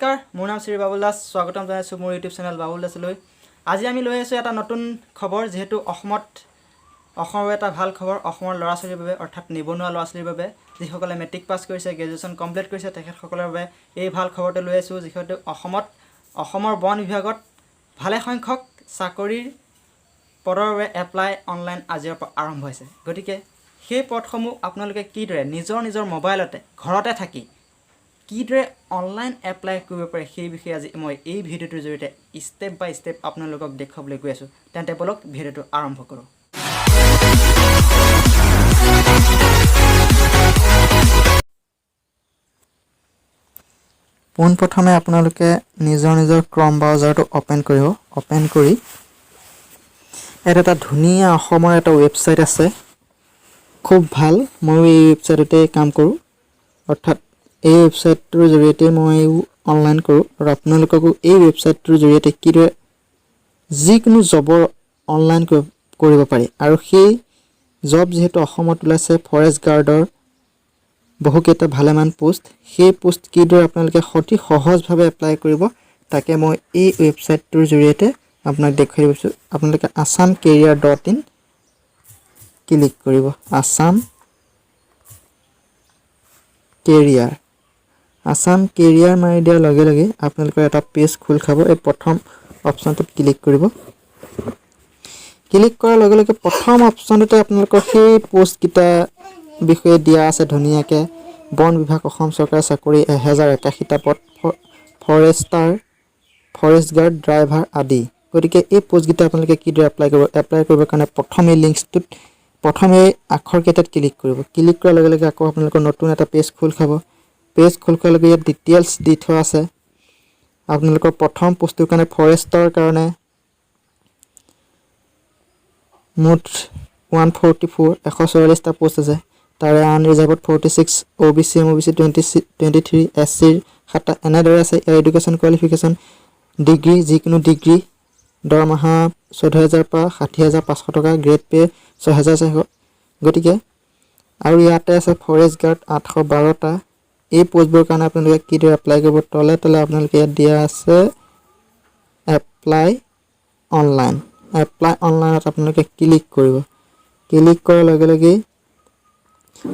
নমস্কাৰ, মোৰ নাম শ্ৰী বাবুল দাস। স্বাগতম জনাইছোঁ মোৰ ইউটিউব চেনেল বাবুল দাসলৈ। আজি আমি লৈ আহিছোঁ এটা নতুন খবৰ, যিহেতু অসমত অসমৰ এটা ভাল খবৰ, অসমৰ ল'ৰা ছোৱালীৰ বাবে, অৰ্থাৎ নিবনুৱা ল'ৰা ছোৱালীৰ বাবে, যিসকলে মেট্ৰিক পাছ কৰিছে, গ্ৰেজুৱেশ্যন কমপ্লিট কৰিছে, তেখেতসকলৰ বাবে এই ভাল খবৰটো লৈ আহিছোঁ। যিহেতু অসমত অসমৰ বন বিভাগত ভালেসংখ্যক চাকৰিৰ পদৰ বাবে এপ্লাই অনলাইন আজিৰ পৰা আৰম্ভ হৈছে। গতিকে সেই পদসমূহ আপোনালোকে কিদৰে নিজৰ নিজৰ মোবাইলতে ঘৰতে থাকি কিদৰে অনলাইন এপ্লাই কৰিব পাৰে, সেই বিষয়ে আজি মই এই ভিডিঅ'টোৰ জৰিয়তে ষ্টেপ বাই ষ্টেপ আপোনালোকক দেখুৱাবলৈ গৈ আছোঁ। তেন্তে ব'লক, ভিডিঅ'টো আৰম্ভ কৰোঁ। পোনপ্ৰথমে আপোনালোকে নিজৰ নিজৰ ক্ৰম ব্ৰাউজাৰটো অ'পেন কৰিব। অ'পেন কৰি ইয়াত এটা ধুনীয়া অসমৰ এটা ৱেবছাইট আছে, খুব ভাল। ময়ো এই ৱেবছাইটতে কাম কৰোঁ, অৰ্থাৎ এই ৱেবছাইটটোৰ জৰিয়তে ময়ো অনলাইন কৰোঁ আৰু আপোনালোককো এই ৱেবছাইটটোৰ জৰিয়তে কিদৰে যিকোনো জবৰ অনলাইন কৰিব পাৰি আৰু সেই জব যিহেতু অসমত ওলাইছে ফৰেষ্ট গাৰ্ডৰ বহুকেইটা ভালেমান পোষ্ট, সেই পোষ্ট কিদৰে আপোনালোকে অতি সহজভাৱে এপ্লাই কৰিব, তাকে মই এই ৱেবছাইটটোৰ জৰিয়তে আপোনাক দেখুৱাই দিব বিচাৰিছোঁ। আপোনালোকে assamcareer.in click কৰিব। আছাম কেৰিয়াৰ, আছাম কেৰিয়াৰ মাৰি দিয়াৰ লগে লগে আপোনালোকৰ এটা পেজ খোল খাব। এই প্ৰথম অপশ্যনটোত ক্লিক কৰিব। ক্লিক কৰাৰ লগে লগে প্ৰথম অপশ্যনটোতে আপোনালোকৰ সেই পষ্টকেইটা বিষয়ে দিয়া আছে ধুনীয়াকৈ। বন বিভাগ, অসম চৰকাৰৰ চাকৰি, 1081টা পদ, ফৰেষ্টাৰ, ফৰেষ্ট গাৰ্ড, ড্ৰাইভাৰ আদি। গতিকে এই পষ্টকেইটা আপোনালোকে কিদৰে এপ্লাই কৰিব? এপ্লাই কৰিবৰ কাৰণে প্ৰথম এই লিংকটোত, প্ৰথম এই আখৰকেইটাত ক্লিক কৰিব। ক্লিক কৰাৰ লগে লগে আকৌ আপোনালোকৰ নতুন এটা পেজ খোল খাব। পেজ খোল খোৱাৰ লগে ইয়াত ডিটেইলছ দি থোৱা আছে। আপোনালোকৰ প্ৰথম পোষ্টটোৰ কাৰণে, ফৰেষ্টৰ কাৰণে মুঠ 144, 144টা পোষ্ট আছে। তাৰে আনৰিজাৰ্ভত 46, অ' বি চি, এম অ' বি চি 23, এছ চিৰ সাতটা, এনেদৰে আছে। ইয়াৰ এডুকেশ্যন কোৱালিফিকেশ্যন ডিগ্ৰী, যিকোনো ডিগ্ৰী। দৰমহা 14,000 পৰা 60,500 টকা, গ্ৰেড পে' 6,400। গতিকে আৰু ইয়াতে আছে ফৰেষ্ট গাৰ্ড 812টা। এই পষ্টবোৰৰ কাৰণে আপোনালোকে কিদৰে এপ্লাই কৰিব? তলে তলে আপোনালোকে ইয়াত দিয়া আছে এপ্লাই অনলাইন। এপ্লাই অনলাইনত আপোনালোকে ক্লিক কৰিব। ক্লিক কৰাৰ লগে লগেই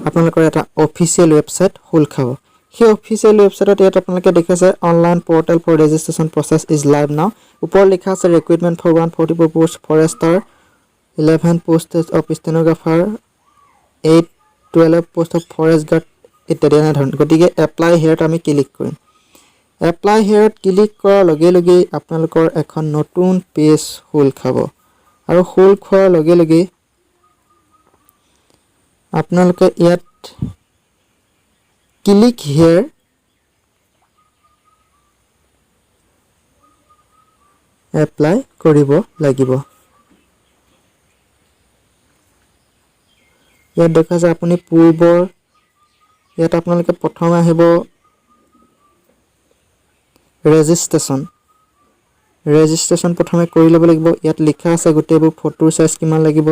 আপোনালোকৰ এটা অফিচিয়েল ৱেবছাইট খোল খাব। সেই অফিচিয়েল ৱেবছাইটত ইয়াত আপোনালোকে দেখিছে, "Online portal for registration process is live now." ওপৰত লিখা আছে, "Recruitment for 144 post forester, 11 post of stenographer, 8 12 post of forest guard" ইত্যাদি এনেধৰণৰ। গতিকে এপ্লাই হেয়াৰত আমি ক্লিক কৰিম। এপ্লাই হেয়াৰত ক্লিক কৰাৰ লগে লগেই আপোনালোকৰ এখন নতুন পেজ খোল খাব আৰু খোল খোৱাৰ লগে লগেই আপোনালোকে ইয়াত ক্লিক হেয়াৰ এপ্লাই কৰিব লাগিব। ইয়াত দেখা যায় আপুনি পূৰ্বৰ ইয়াত আপোনালোকে প্ৰথম আহিব ৰেজিষ্ট্ৰেশ্যন। ৰেজিষ্ট্ৰেশ্যন প্ৰথমে কৰি ল'ব লাগিব। ইয়াত লিখা আছে গোটেইবোৰ, ফটোৰ চাইজ কিমান লাগিব।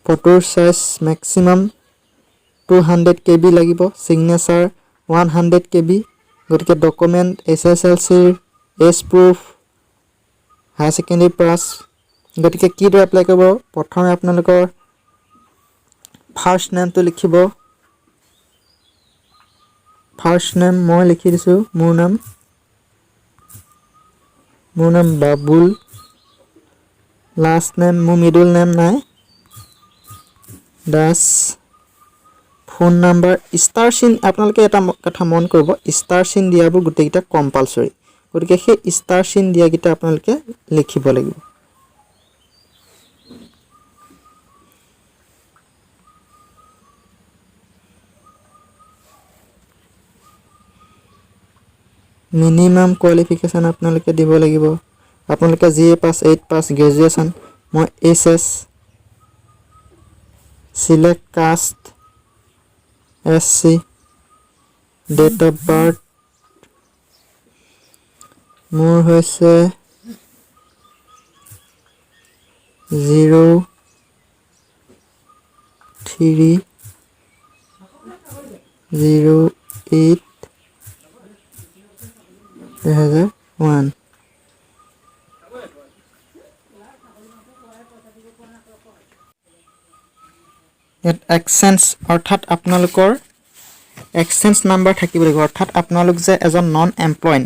ফটোৰ চাইজ মেক্সিমাম 200 KB লাগিব, ছিগনেচাৰ 100 KB। গতিকে ডকুমেণ্ট এইচ এছ এল চিৰ, age proof, higher secondary pass। গতিকে কিদৰে এপ্লাই কৰিব? প্ৰথমে আপোনালোকৰ ফাৰ্ষ্ট নেমটো লিখিব। ফাৰ্ষ্ট নেম মই লিখি দিছোঁ মোৰ নাম। মোৰ নাম বাবুল। লাষ্ট নেম, মোৰ মিডল নেম নাই, দাস। ফোন নাম্বাৰ, ষ্টাৰ চিন, আপোনালোকে এটা কথা মন কৰিব, ষ্টাৰ চিন দিয়াবোৰ গোটেইকেইটা কম্পালচৰি। গতিকে সেই ষ্টাৰ চিন দিয়াকেইটা আপোনালোকে লিখিব লাগিব। মিনিমাম কোৱালিফিকেশ্যন আপোনালোকে দিব লাগিব। আপোনালোকে যিয়ে পাছ, এইট পাছ, গ্ৰেজুৱেশ্যন, মই HS, select caste SC, date of birth মোৰ হৈছে 03/08। 2001। ইয়াত এক্সচেঞ্জ, অৰ্থাৎ আপোনালোকৰ এক্সচেঞ্জ নাম্বাৰ থাকিব লাগিব। অৰ্থাৎ আপোনালোক যে এজন নন এমপ্লয়ড,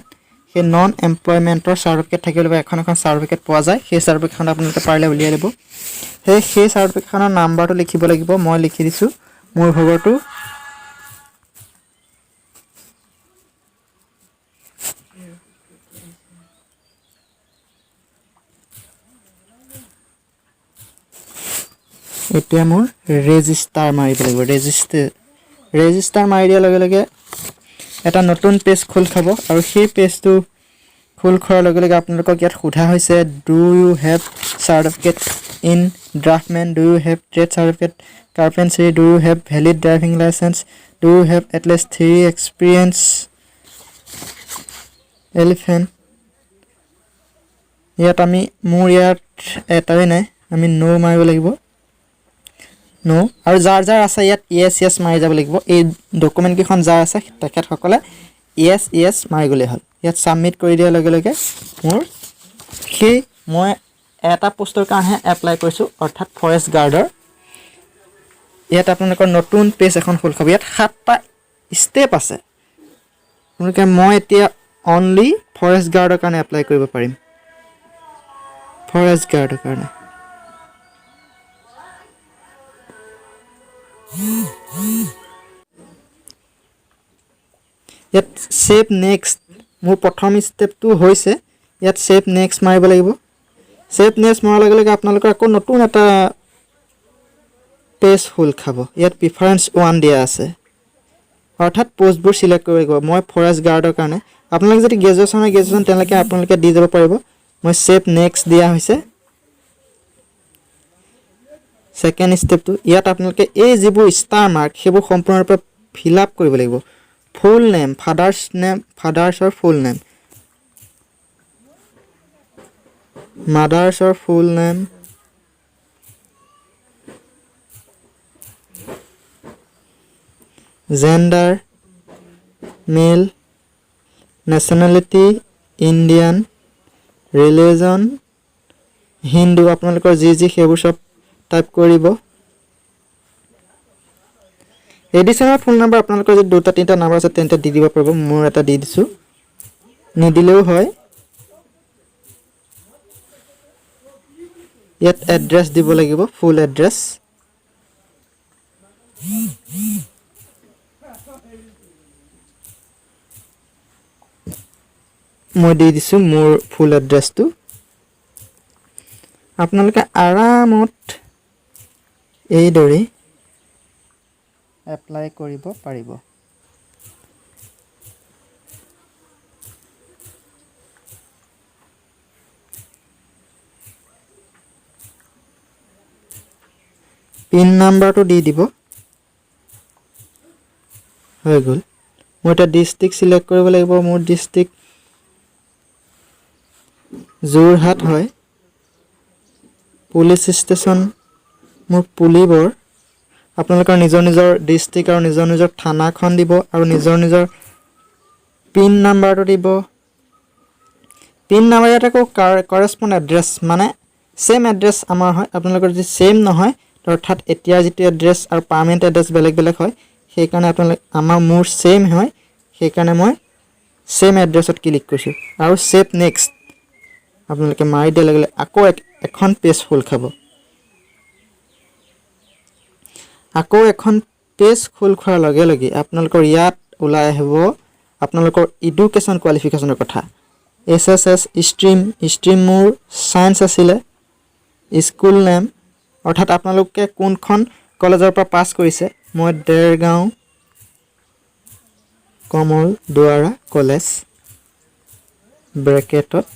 সেই নন এমপ্লয়মেণ্টৰ চাৰ্টিফিকেট থাকিব লাগিব। এখন এখন চাৰ্টিফিকেট পোৱা যায়। সেই চাৰ্টিফিকেটখন আপোনালোকে পাৰিলে উলিয়াই ল'ব। সেই চাৰ্টিফিকেটখনৰ নাম্বাৰটো লিখিব লাগিব। মই লিখি দিছোঁ মোৰ ভাগৰটো। এতিয়া মোৰ ৰেজিষ্টাৰ মাৰিব লাগিব। ৰেজিষ্টাৰ মাৰি দিয়াৰ লগে লগে এটা নতুন পেজ খোল খাব আৰু সেই পেজটো খোল খোৱাৰ লগে লগে আপোনালোকক ইয়াত সোধা হৈছে, "Do you have certificate in draftsman? Do you have trade certificate carpentry? Do you have valid driving licence? Do you have at least 3 experience elephant?" ইয়াত আমি মোৰ ইয়াত এটাই নাই, আমি ন' মাৰিব লাগিব, ন'। আৰু যাৰ যাৰ আছে, ইয়াত য়েছ য়েছ মাৰি যাব লাগিব। এই ডকুমেণ্টকেইখন যাৰ আছে, তেখেতসকলে য়েছ য়েছ মাৰি গ'লেই হ'ল। ইয়াত ছাবমিট কৰি দিয়াৰ লগে লগে মোৰ সেই মই এটা পোষ্টৰ কাৰণেহে এপ্লাই কৰিছোঁ, অৰ্থাৎ ফৰেষ্ট গাৰ্ডৰ। ইয়াত আপোনালোকৰ নতুন পেজ এখন খোল খাব। ইয়াত সাতটা ষ্টেপ আছে। আপোনালোকে মই এতিয়া অনলি ফৰেষ্ট গাৰ্ডৰ কাৰণে এপ্লাই কৰিব পাৰিম, ফৰেষ্ট গাৰ্ডৰ কাৰণে। ইয়াত ছেভ নেক্সট, মোৰ প্ৰথম ষ্টেপটো হৈছে। ইয়াত ছেভ নেক্সট মাৰিব লাগিব। ছেভ নেক্সট মৰাৰ লগে লগে আপোনালোকৰ আকৌ নতুন এটা পেজ খোল খাব। ইয়াত প্ৰিফাৰেঞ্চ ওৱান দিয়া আছে, অৰ্থাৎ পষ্টবোৰ চিলেক্ট কৰিব লাগিব। মই ফৰেষ্ট গাৰ্ডৰ কাৰণে, আপোনালোকে যদি গ্ৰেজুৱেশ্যন হয়, গ্ৰেজুৱেশ্যন তেওঁলোকে আপোনালোকে দি যাব পাৰিব। মই ছেভ নেক্সট দিয়া হৈছে। ছেকেণ্ড ষ্টেপটো, ইয়াত আপোনালোকে এই যিবোৰ ষ্টাৰ মাৰ্ক, সেইবোৰ সম্পূৰ্ণৰূপে ফিল আপ কৰিব লাগিব। ফুল নেম, ফাদাৰ্ছ নেম, ফাদাৰ্ছৰ ফুল নেম, মাদাৰ্ছৰ full name, gender male, nationality Indian, religion Hindu। আপোনালোকৰ যি যি সেইবোৰ চব টাইপ কৰিব। এডিশ্যনেল ফোন নাম্বাৰ, আপোনালোকৰ যদি দুটা তিনিটা নাম্বাৰ আছে, তেন্তে দি দিব পাৰিব। মোৰ এটা দি দিছোঁ, নিদিলেও হয়। ইয়াত এড্ৰেছ দিব লাগিব, ফুল এড্ৰেছ। মই দি দিছোঁ মোৰ ফুল এড্ৰেছটো। আপোনালোকে আৰামত এইদৰেই এপ্লাই কৰিব পাৰিব। পিন নাম্বাৰটো দি দিব। হৈ গ'ল। মই এতিয়া ডিষ্ট্ৰিক্ট চিলেক্ট কৰিব লাগিব। মোৰ ডিষ্ট্ৰিক্ট যোৰহাট হয়। পুলিচ ষ্টেচন মোৰ পুলিবৰ। আপোনালোকৰ নিজৰ নিজৰ ডিষ্ট্ৰিক্ট আৰু নিজৰ নিজৰ থানাখন দিব আৰু নিজৰ নিজৰ পিন নাম্বাৰটো দিব। পিন নাম্বাৰ ইয়াত আকৌ কৰেচপণ্ড এড্ৰেছ, মানে ছেইম এড্ৰেছ আমাৰ হয়। আপোনালোকৰ যদি ছেইম নহয়, অৰ্থাৎ এতিয়া যিটো এড্ৰেছ আৰু পাৰ্মানেণ্ট এড্ৰেছ বেলেগ বেলেগ হয়, সেইকাৰণে আপোনালোক মোৰ ছেইম হয়, সেইকাৰণে মই ছেইম এড্ৰেছত ক্লিক কৰিছোঁ। আৰু ছেভ নেক্সট আপোনালোকে মাৰি দিয়াৰ লগে লগে আকৌ এখন পেজ খোল খাব। আকৌ এখন পেজ খোল খোৱাৰ লগে লগে আপোনালোকৰ ইয়াত ওলাই আহিব আপোনালোকৰ এডুকেশ্যন কোৱালিফিকেশ্যনৰ কথা। এইচএছ ষ্ট্ৰীম, ষ্ট্ৰীম মোৰ ছায়েন্স আছিলে। স্কুল নেম, অৰ্থাৎ আপোনালোকে কোনখন কলেজৰ পৰা পাছ কৰিছে। মই দেৰগাঁও কমল দুৱাৰা কলেজ, ব্ৰেকেটত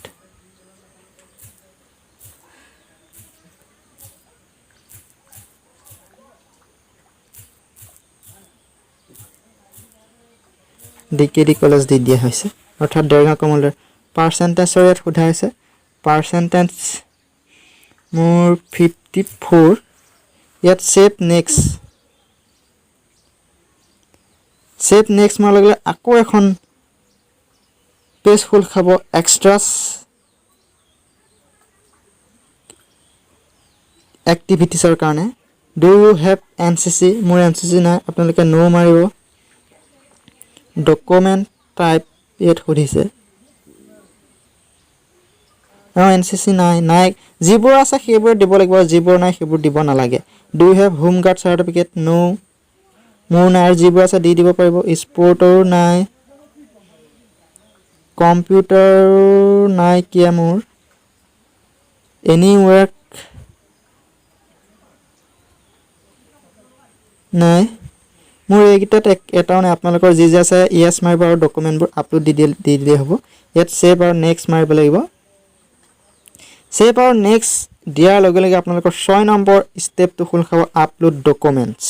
ডিকেডি কলেজ দি দিয়া হৈছে, অৰ্থাৎ দেৰগাঁও কমল। পাৰ্চেণ্টেজৰ ইয়াত সোধা হৈছে। পাৰ্চেণ্টেজ মোৰ 54। ইয়াত ছেভ নেক্সট, ছেভ নেক্সট মৰাৰ লগে লগে আকৌ এখন পেজ খোল খাব এক্সট্ৰাছ এক্টিভিটিছৰ কাৰণে। Do you have NCC? মোৰ এনচিচি নাই, আপোনালোকে ন' মাৰিব। ডকুমেণ্ট টাইপ ইয়াত সুধিছে। অঁ, এনচিচি নাই। নাই, যিবোৰ আছে সেইবোৰ দিব লাগিব, যিবোৰ নাই সেইবোৰ দিব নালাগে। Do you have home guard certificate? No, মোৰ নাই। আৰু যিবোৰ আছে দি দিব পাৰিব। স্পৰ্টৰো নাই, কম্পিউটাৰো নাইকিয়া মোৰ। এনি ৱৰ্ক নাই মোৰ। এইকেইটাত এটাও নাই। আপোনালোকৰ যি যি আছে য়েছ মাৰিব আৰু ডকুমেণ্টবোৰ আপলোড দি দিলেই হ'ব। ইয়াত ছেভ আৰু নেক্সট মাৰিব লাগিব। ছেভ আৰু নেক্সট দিয়াৰ লগে লগে আপোনালোকৰ 6 নম্বৰ ষ্টেপটো খোল খাব, আপলোড ডকুমেণ্টছ।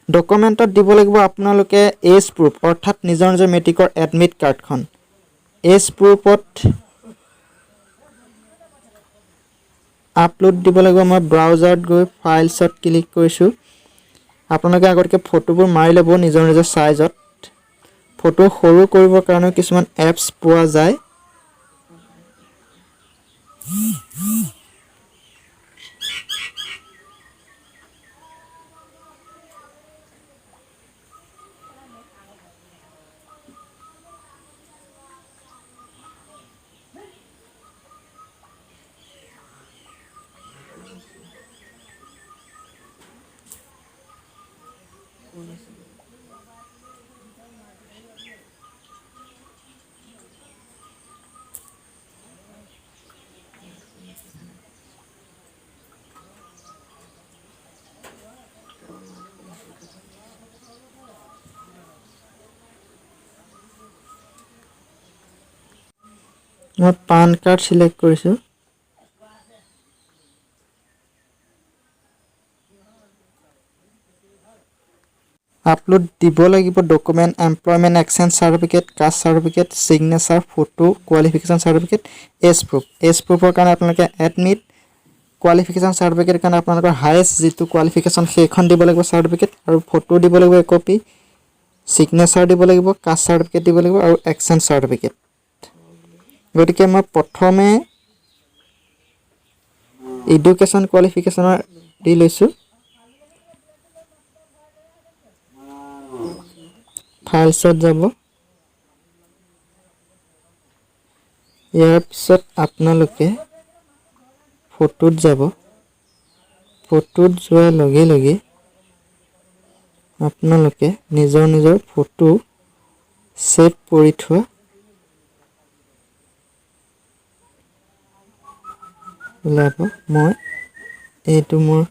ডকুমেণ্টত দিব লাগিব আপোনালোকে এজ প্ৰুফ, অৰ্থাৎ নিজৰ নিজৰ মেট্ৰিকৰ এডমিট কাৰ্ডখন। এজ প্ৰুফত আপলোড দিব লাগিব। মই ব্ৰাউজাৰত গৈ ফাইলছত ক্লিক কৰিছোঁ। আপোনালোকে আগতীয়াকৈ ফটোবোৰ মাৰি ল'ব নিজৰ নিজৰ চাইজত। ফটো সৰু কৰিবৰ কাৰণেও কিছুমান এপছ পোৱা যায়। মই পান কাৰ্ড চিলেক্ট কৰিছোঁ। আপলোড দিব লাগিব document: employment exchange certificate, caste certificate, signature, photo, qualification certificate, age proof। Age প্ৰুফৰ কাৰণে আপোনালোকে এডমিট, কোৱালিফিকেশ্যন চাৰ্টিফিকেট কাৰণে আপোনালোকৰ হায়েষ্ট যিটো কোৱালিফিকেশ্যন সেইখন দিব লাগিব চাৰ্টিফিকেট, আৰু ফটো দিব লাগিব একপি, ছিগনেচাৰ দিব লাগিব, কাষ্ট চাৰ্টিফিকেট দিব লাগিব আৰু এক্সচেঞ্জ চাৰ্টিফিকেট। গতিকে মই প্ৰথমে এডুকেশ্যন কোৱালিফিকেশ্যনৰ দি লৈছোঁ। ফাইলছত যাব। ইয়াৰ পিছত আপোনালোকে ফটোত যাব। ফটোত যোৱাৰ লগে লগে আপোনালোকে নিজৰ নিজৰ ফটো ছেভ কৰি থোৱা ওলাব। মই এইটো মোৰ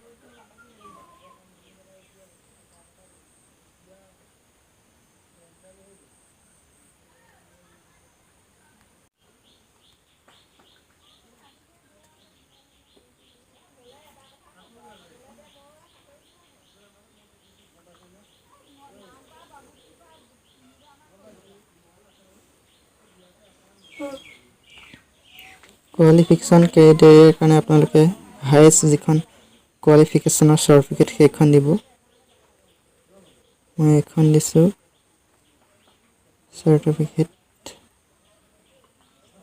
কোৱালিফিকেশ্যন ক্ৰাইটেৰিয়াৰ কাৰণে আপোনালোকে হায়েষ্ট যিখন কোৱালিফিকেশ্যনৰ চাৰ্টিফিকেট সেইখন দিব। মই এইখন দিছোঁ চাৰ্টিফিকেট।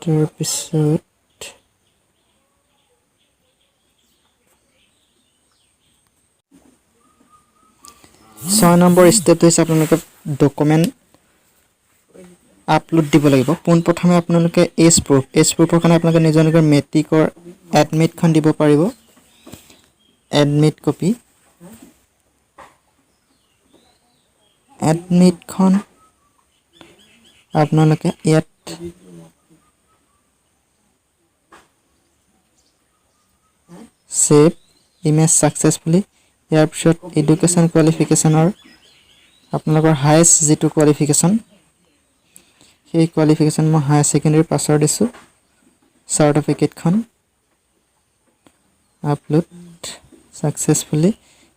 তাৰপিছত 6 নম্বৰ ষ্টেপটো হৈছে আপোনালোকে ডকুমেণ্ট আপলোড দিব লাগিব। পোনপ্ৰথমে আপোনালোকে এজ প্ৰুফ। এজ প্ৰুফৰ কাৰণে আপোনালোকে নিজৰ নিজৰ মেট্ৰিকৰ এডমিটখন দিব পাৰিব, এডমিট কপি। এডমিটখন আপোনালোকে ইয়াত ছেভ ইমেজ ছাকচেছফুলি। ইয়াৰ পিছত এডুকেশ্যন কোৱালিফিকেশ্যনৰ আপোনালোকৰ হায়েষ্ট যিটো কোৱালিফিকেশ্যন, সেই কোৱালিফিকেশ্যন মই হায়াৰ ছেকেণ্ডেৰী পাছৰ দিছোঁ। চাৰ্টিফিকেটখন আপলোড ছাকচেছফুলি।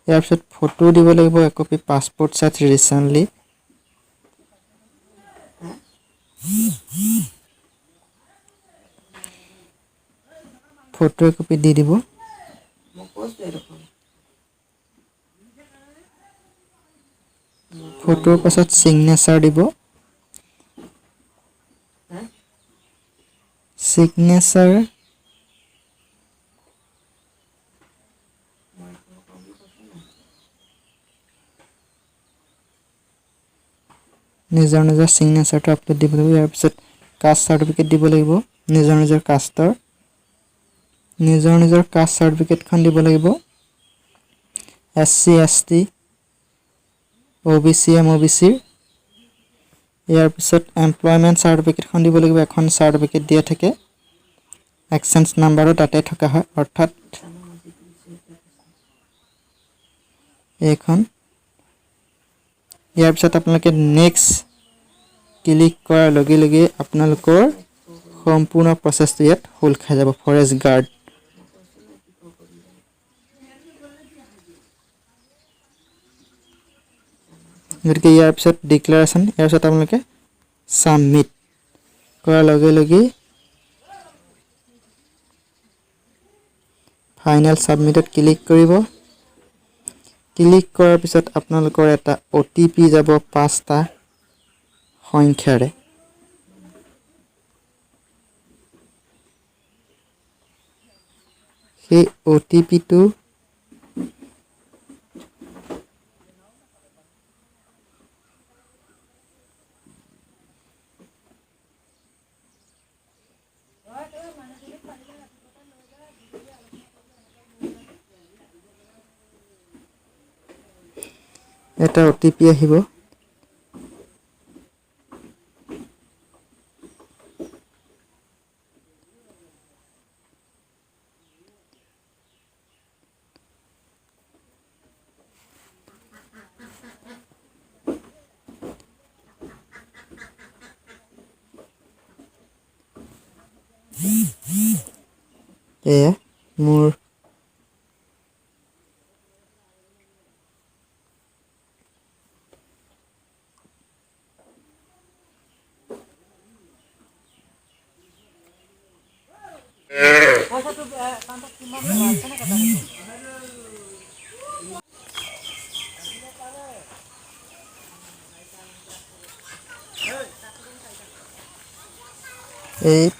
ইয়াৰ পিছত ফটো দিব লাগিব একপি passport size recently. Photo একপি দি দিব। মই কৈছোঁৱেই দেখোন। ফটোৰ পাছত ছিগনেচাৰ দিব। হা? ছিগনেচাৰ। মই একো নকওঁ বুলি কৈছো নাই? নিজৰ নিজৰ ছিগনেচাৰটো আপলোড দিব লাগিব। ইয়াৰ পিছত কাষ্ট চাৰ্টিফিকেট দিব লাগিব, নিজৰ নিজৰ কাষ্টৰ, নিজৰ নিজৰ কাষ্ট চাৰ্টিফিকেটখন দিব লাগিব। এছ চি, এছ টি, অ' বি চি, এম অ' বি চিৰ। ইয়াৰ পিছত এমপ্লয়মেণ্ট চাৰ্টিফিকেটখন দিব লাগিব। এখন চাৰ্টিফিকেট দিয়া থাকে, এক্সচেঞ্জ নাম্বাৰো তাতে থকা হয়, অৰ্থাৎ জানো, মই যিটো দিছোঁ সেইটোৱে কৈছোঁ। এইখন। ইয়াৰ পিছত আপোনালোকে নেক্সট ক্লিক কৰাৰ লগে লগে আপোনালোকৰ সম্পূৰ্ণ প্ৰচেছটো ইয়াত খোল খাই যাব, ফৰেষ্ট গাৰ্ড। মই কৈছোঁ নাই কি কওঁ কৰি। গতিকে ইয়াৰ পিছত ডিক্লাৰেশ্যন। ইয়াৰ পিছত আপোনালোকে ছাবমিট কৰাৰ লগে লগেই ফাইনেল ছাবমিটত ক্লিক কৰিব। ক্লিক কৰাৰ পিছত আপোনালোকৰ এটা অ'টিপি যাব পাঁচটা সংখ্যাৰে। সেই অ'টিপিটো এটা অ'টিপি আহিব। এয়া মোৰ 8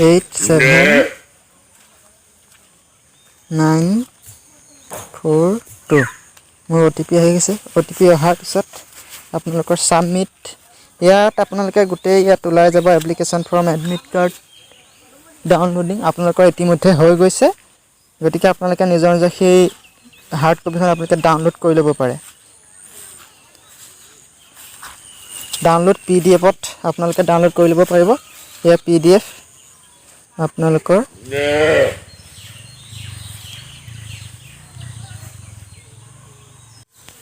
8 7 9 4 2। মোৰ অ'টিপি আহি গৈছে। অ'টিপি অহাৰ পিছত আপোনালোকৰ ছাবমিট। ইয়াত আপোনালোকে গোটেই ইয়াত ওলাই যাব, application form, admit card downloading আপোনালোকৰ ইতিমধ্যে হৈ গৈছে। গতিকে আপোনালোকে নিজৰ নিজৰ সেই হাৰ্ড কপিখন আপোনালোকে ডাউনলোড কৰি ল'ব পাৰে। ডাউনলোড পিডিএফত আপোনালোকে ডাউনলোড কৰি ল'ব পাৰিব। এয়া পিডিএফ আপোনালোকৰ।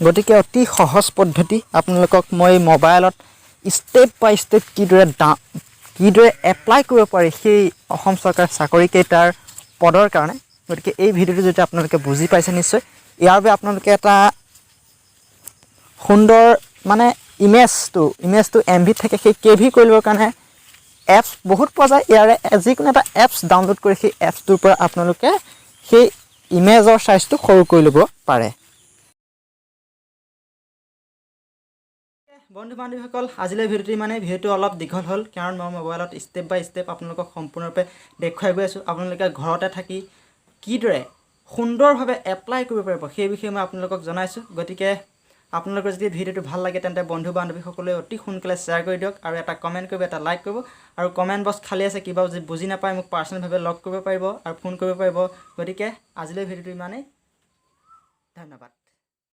গতিকে অতি সহজ পদ্ধতি, আপোনালোকক মই মোবাইলত ষ্টেপ বাই ষ্টেপ কিদৰে এপ্লাই কৰিব পাৰি সেই অসম চৰকাৰ চাকৰিকেইটাৰ পদৰ কাৰণে। গতিকে এই ভিডিঅ'টো যদি আপোনালোকে বুজি পাইছে নিশ্চয়, ইয়াৰ বাবে আপোনালোকে এটা সুন্দৰ মানে ইমেজটো এমবিত থাকে, সেই কেভি কৰি ল'বৰ কাৰণে এপছ বহুত পোৱা যায়। ইয়াৰে যিকোনো এটা এপছ ডাউনলোড কৰি সেই এপছটোৰ পৰা আপোনালোকে সেই ইমেজৰ চাইজটো সৰু কৰি ল'ব পাৰে। বন্ধু বান্ধৱীসকল, আজিলৈ ভিডিঅ'টো ইমানেই। ভিডিঅ'টো অলপ দীঘল হ'ল, কাৰণ মই মোবাইলত ষ্টেপ বাই ষ্টেপ আপোনালোকক সম্পূৰ্ণৰূপে দেখুৱাই গৈ আছোঁ। আপোনালোকে ঘৰতে থাকি কিদৰে সুন্দৰভাৱে এপ্লাই কৰিব পাৰিব, সেই বিষয়ে মই আপোনালোকক জনাইছোঁ। গতিকে আপোনালোকৰ যদি ভিডিঅ'টো ভাল লাগে, তেন্তে বন্ধু বান্ধৱীসকলে অতি সোনকালে শ্বেয়াৰ কৰি দিয়ক আৰু এটা কমেণ্ট কৰিব, এটা লাইক কৰিব। আৰু কমেণ্ট বক্স খালী আছে, কিবা যদি বুজি নাপায়, মোক পাৰ্চনেলভাৱে লগ কৰিব পাৰিব আৰু ফোন কৰিব পাৰিব। গতিকে আজিলৈ ভিডিঅ'টো ইমানেই। ধন্যবাদ।